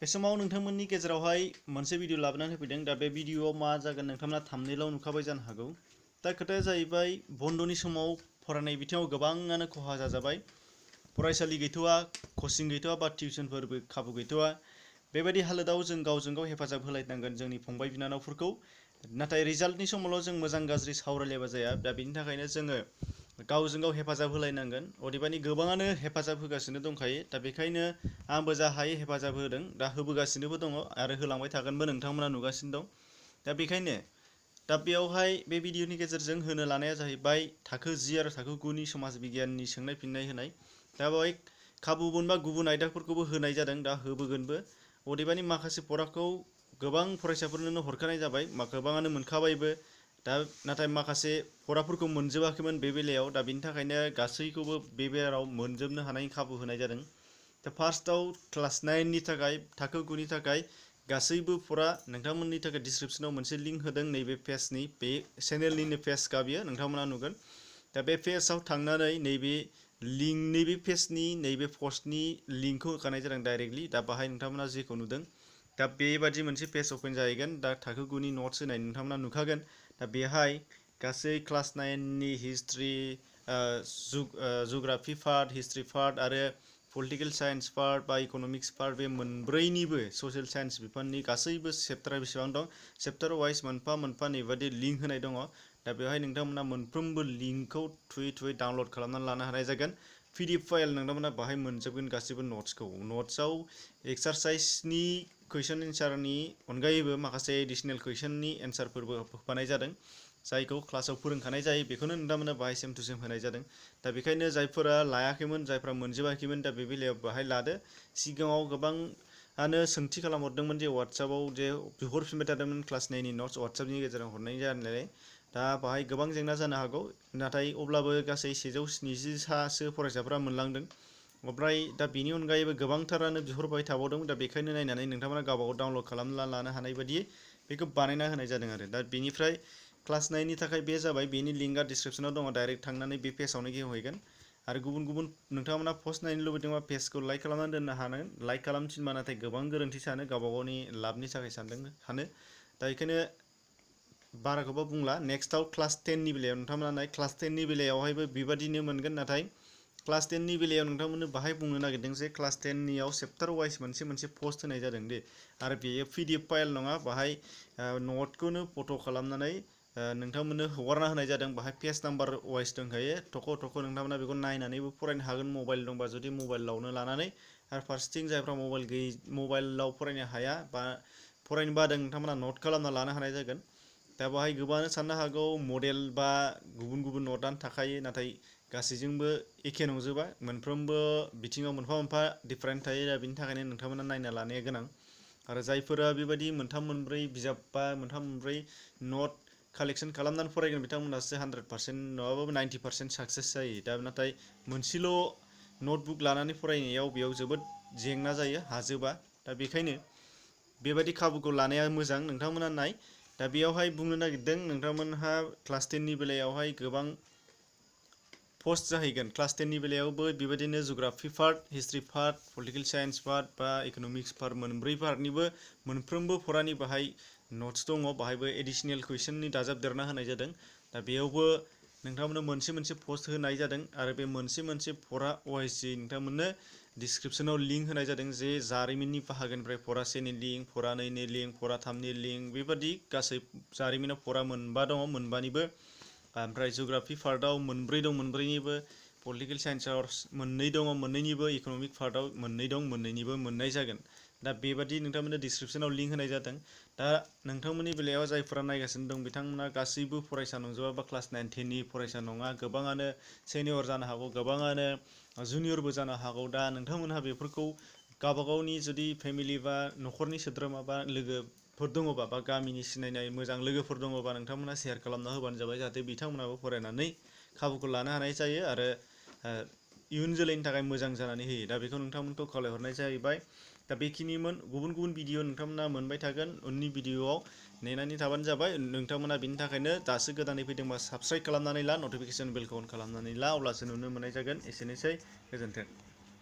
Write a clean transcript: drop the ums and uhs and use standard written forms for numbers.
बे समाव नोंथांमोननि गेजेरावहाय मोनसे भिडिअ लाबोनानै होफैदों। दा बे भिडिअआव मा जागोन नोंथांमोना थाम्बनेइलाव नुखाबाय जानो हागौ। दा खोथाया जाहैबाय बन्दनि समाव फरायनाय बिथिङाव गोबाङानो खहा जाजाबाय। फरायसालि गैथ'वा, कचिं गैथ'वा बा टिउसनफोरबो खाबु गैथ'वा। बेबायदि हालोदाव जों गावजों गाव हेफाजाब होलायनांगोन जोंनि फंबाय बिनानावफोरखौ। नाथाय रिजाल्टनि समावल' जों मोजां गाज्रि सावरायलायबा जाया। दा बेनि थाखायनो जोङो गावजों गाव हेफाजाब होलायनांगोन। अदेबानि गोबाङानो हेफाजाब होगासिनो दंखायो। दा बेखायनो आंबो जा हायो हेफाजाब होदों, दा होबोगासिनोबो दङ आरो होलांबाय थागोनबो, नोंथांमोना नुगासिनो दं। दा बेखायनो बेयावहाय बे भिडिअनि गेजेरजों होनो लानाया जाहैबाय थाखो 10 आरो थाखो 9नि समाज बिगियाननि सोंनाय फिननाय होनाय। दा बेवहाय खाबु मोनबा गुबुन आयदाफोरखौबो होनाय जादों, दा होबोगोनबो। अदेबानि माखासे फराखौ गोबां फरायसाफोरनो हरखानाय जाबाय, गोबाङानो मोनखाबायबो। दा नाथाय माखासे फराफोरखौ मोनजोबाखैमोन बे बेलायाव। दा बिनि थाखायनो गासैखौबो बे बेलायाव मोनजोबनो हानायनि खाबु होनाय जादों। दा फार्स्टआव क्लास 9नि थाखाय, थाखो 9नि थाखाय गासैबो फरा नोंथांमोननि थाखाय डिसक्रिपसनाव मोनसे लिंक होदों। नैबे पेजनि, बे चेनेलनिनो पेजखा बियो, नोंथांमोना नुगोन। दा बे पेजआव थांनानै नैबे लिंक, नैबे पेजनि नैबे पस्टनि लिंकखौ होखानाय जादों डाइरेक्टलि। दा बाहाय नोंथांमोना जेखौ नुदों, दा बेबादि मोनसे पेज अपेन जाहैगोन। दा थाखो 9नि नट्स होनाय नोंथांमोना नुखागोन। दा बेहाय गासै क्लास 9नि history, geography part, history part आरो पलिटिकेल साइन्स पार्ट बा इक'नमिक्स पार्ट, बे मोनब्रैनिबो ससियेल साइन्स बिफाननि गासैबो चेप्टारा बेसेबां दं, चेप्टार वाइज मोनफा मोनफा नैबादि लिंक होनाय दङ। दा बेवहाय नोंथांमोना मोनफ्रोमबो लिंकखौ थुयै थुयै डाउनलड खालामनानै लानो हानाय जागोन। PDF फाइल नोंथांमोना बाहाय मोनजोबगोन गासैबो नट्सखौ। नट्सआव एक्सारसाइजनि कुइसन एन्सारनि अनगायैबो माखासे एडिसनेल कुइसननि एन्सारफोरबो होफानाय जादों, जायखौ क्लासाव फोरोंखानाय जायो। बेखौनो नोंथांमोना बाहाय सेम टु सेम होनाय जादों। दा बेखायनो जायफोरा लायाखैमोन, जायफोरा मोनजोबाखैमोन, दा बे बेलायाव बाहाय लादो। सिगाङाव गोबाङानो सोंथि खालामहरदोंमोन जे वाट्सएपआव जे बिहरफिनबाय थादोंमोन क्लास 9नि नट्स वाट्सएपनि गेजेराव हरनाय जानायलाय। दा बाहाय गोबां जेंना जानो हागौ, नाथाय अब्लाबो गासै 170सासो फरायसाफोरा मोनलांदों। ओमफ्राय दा बेनि अनगायैबो गोबांथारानो बिहरबाय थाबावदों। दा बेखायनो नायनानै नोंथांमोना गावबागाव डाउनलड खालामना लानो हानाय बायदि बेखौ बानायना होनाय जादों आरो। दा बेनिफ्राय क्लास 9नि थाखाय बे जाबाय, बेनि लिंकआ डिसक्रिपसनाव दङ। डाइरेक्ट थांनानै बे पेजावनो गेवहैगोन। आरो गुबुन गुबुन नोंथांमोना पस्ट नायनो लुबैदोंबा पेजखौ लाइक खालामनानै दोननो हागोन। लाइक खालामनो थिनबा नाथाय गोबां गोरोन्थि सानो, गावबा गावनि लाबनि थाखाय सानो। दा बेखायनो बारा गोबाव बुंला। नेक्स्टआव क्लास 10नि बेलायाव नोंथांमोना नाय, क्लास 10नि बेलायावहायबो बेबादिनो मोनगोन। नाथाय क्लास 10नि बेलायाव नोंथांमोननो बाहाय बुंनो नागिरदों जे क्लास 10नियाव चेप्टार वाइज मोनसे मोनसे पस्ट होनाय जादों दे। आरो बेयो PDF फाइल नङा, बाहाय नटखौनो फट' खालामनानै नोंथांमोननो हगारना होनाय जादों। बाहाय पेज नाम्बार वाइज दंखायो, थख' थख' नोंथांमोना बेखौ नायनानैबो फरायनो हागोन मबाइल दंबा, जुदि मबाइलावनो लानानै। आरो फारसेथिं जायफ्रा मबाइलाव फरायनो हाया बा फरायनो बादों, नोंथांमोना नट खालामना लानो हानाय जागोन। दा बाहाय गोबाङानो साननो हागौ मडेल बा गुबुन गुबुन नटआनो थाखायो, नाथाय गासैजोंबो एखे नंजोबा। मोनफ्रोमबो बिथिङाव मोनफा मोनफा डिफारेन्ट थायो। दा बिनि थाखायनो नोंथांमोना नायना लानाया गोनां। आरो जायफोरा बेबायदि मोनथाम मोनब्रै बिजाब बा मोनथाम मोनब्रै नट कालेक्सन खालामनानै फरायगोन, बिथांमोनासो 100% नङाबाबो 90% साक्सेस जायो। दा नाथाय मोनसेल' नटबुक लानानै फरायनायाव बेयाव जोबोद जेंना जायो, हाजोबा। दा बेखायनो बेबायदि खाबुखौ लानाया मोजां। नोंथांमोना नाय। दा बेयावहाय बुंनो नागिरदों, नोंथांमोनहा क्लास 10नि बेलायावहाय गोबां पस्ट जाहैगोन। क्लास 10नि बेलायावबो बेबायदिनो geography part, history part, political science part बा इक'नमिक्स पार्ट, मोनब्रै पार्टनिबो मोनफ्रोमबो फरानि बाहाय नट्स दङ। बाहायबो एडिसनेल कुइसननि दाजाबदेरना होनाय जादों। दा बेयावबो नोंथांमोननो मोनसे मोनसे पस्ट होनाय जादों। आरो बे मोनसे मोनसे फरा वाइजयै नोंथांमोननो डिसक्रिपसनाव लिंक होनाय जादों, जे जारिमिननि बाहागोनिफ्राय फरा 1नि लिंक, फरा 2नि लिंक, फरा 3नि लिंक, बेबादि गासै जारिमिनाव फरा मोनबा दङ, मोनबानिबो। ओमफ्राय जुग्राफि पार्टआव मोनब्रै दं, मोनब्रैनिबो। पलिटिकेल साइन्सआव मोननै दङ, मोननैनिबो। इक'नमिक पार्टआव मोननै दं, मोननैनिबो मोननाय जागोन। दा बेबादि नोंथांमोननो डिसक्रिपसनाव लिंक होनाय जादों। दा नोंथांमोननि बेलायाव जायफोरा नायगासिनो दं, बिथांमोना गासैबो फरायसा नंजोबा बा क्लास 9, 10नि फरायसा नङा। गोबाङानो सेनियर जानो हागौ, गोबाङानो जुनियरबो जानो हागौ। दा नोंथांमोनहा बेफोरखौ गावबागावनि जुदि फेमिलि बा न'खरनि सोद्रोमा बा लोगोफोर दङबा, बा गामिनि सिनायनाय मोजां लोगोफोर दङबा, नोंथांमोना शेयार खालामना होबानो जाबाय, जाहाथे बिथांमोनाबो फरायनानै खाबुखौ लानो हानाय जायो आरो इयुन जोलैनि थाखाय मोजां जानानै होयो। दा बेखौ नोंथांमोनखौ खावलायहरनाय जाहैबाय। दा बेखिनिमोन। गुबुन गुबुन भिडिअ नोंथांमोना मोनबाय थागोन उननि भिडिअआव, नेनानै थाबानो जाबाय। नोंथांमोना बिनि थाखायनो दासो गोदानै फैदोंबा साबस्क्राइब खालामनानै ला, नटिफिकेसन बेलखौ अन खालामनानै ला, अब्लासो नुनो मोननाय जागोन। एसेनोसै, गोजोन्थों।